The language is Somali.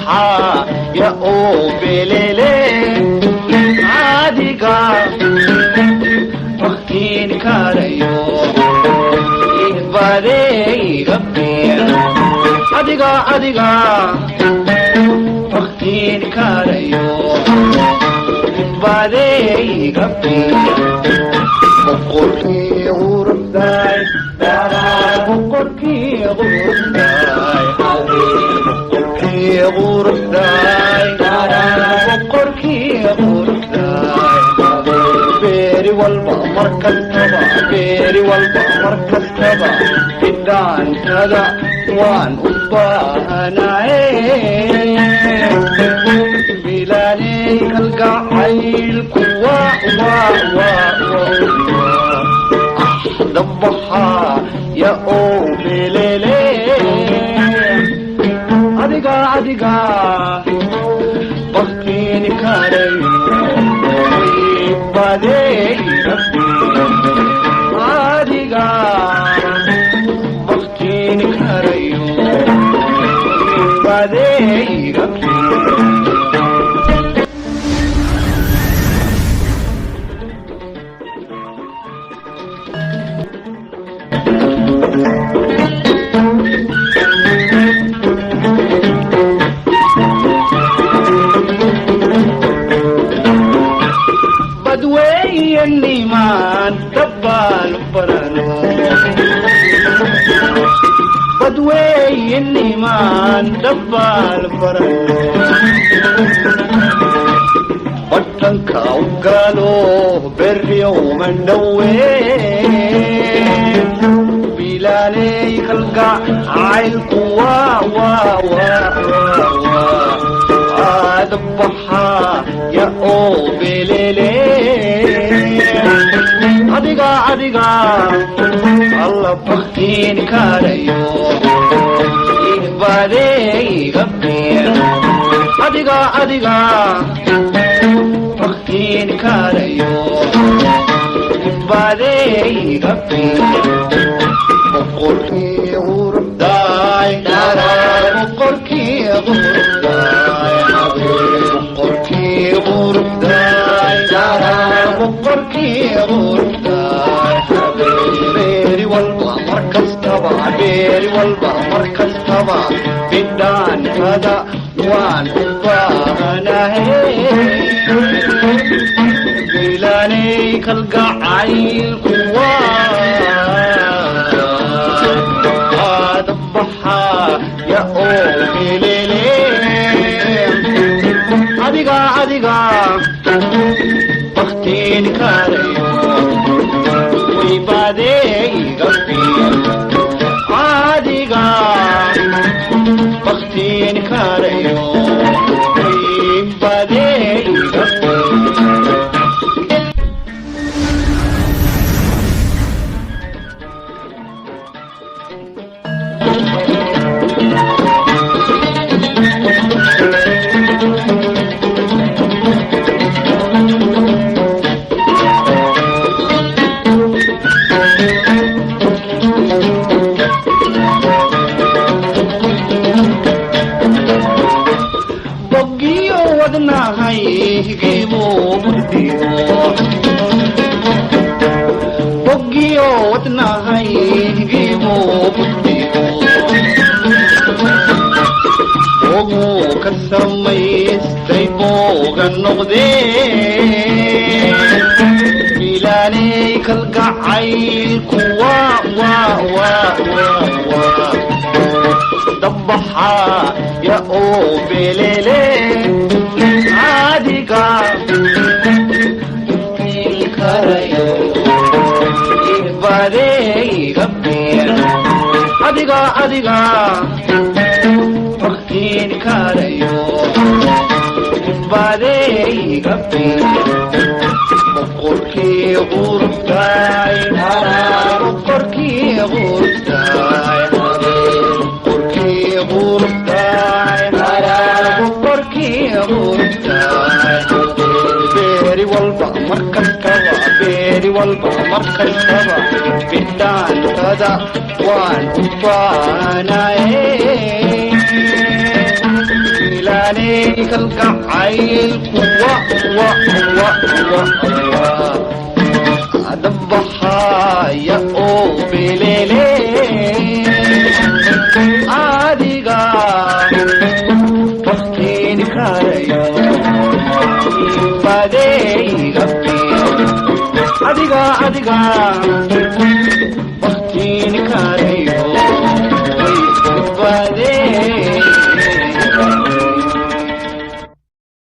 Dabbaxaa ya oo belele adiga baktiin karayo ibadeygabiya adiga adiga baktiin karayo ibadeygabiya boqorkii quruxdaay, boqorkii quruxdaay, boqorkii quruxdaay, boqorkii quruxdaay. Beeri walba mar kastaba, beeri walba mar kastaba, bidhaantada waan u baahanaye. Bilaaley kalgacaylku waa waa waa waa dabbaxaa ya oo belele adiga adiga baktiini karayo badeygabi adiga baktiini karayo badeygabi. Badweeyanimaan dabbaal barano, badweeyanimaan dabbaal barano, badhanka u galo beryoman dhowe. Bilaaley kalgacaylku waa waa waa waa aadbaxaa ya oo belele adiga adiga alla baktiin karayo ibadeygabiya adiga adiga baktiin karayo ibadeygabiya boqorkii quruxdaay, boqorkii quruxdaay, boqorkii quruxdaay, boqorkii quruxdaay. Beeri walba mar kastaba, beeri walba mar kastaba, bidhaantada waan u baahanahay. Bilaaney kalgacaylku waa dabbaxaa ya oo belele adiga adiga baktiin karayo waybadeygabiya adiga baktiin karayo waybadeygabiya. Boggiyo wadnahaygiibu burdigo, boggiyo wadnahaygiibu burdigo, boguu ka samaystay booga noqdee. Bilaaley kalgacaylku waa waa waa waa waa dabbaxaa ya oo belele adiga karayo ibadeygabiya adiga adiga baktiin karayo ibadeygabiya boqorkii quruxdaay, boqorkii quruxdaay, boqorkii quruxdaay, boqorkii quruxdaay. Beeri walba mar kastaba, beeri walba mar kastaba, bidhaantada waan u baanaye. Macaaney kalgacaylku wa wa wa wa wa dabbaxaya oo belele adiga baktiini karayo badeyga adiga adiga.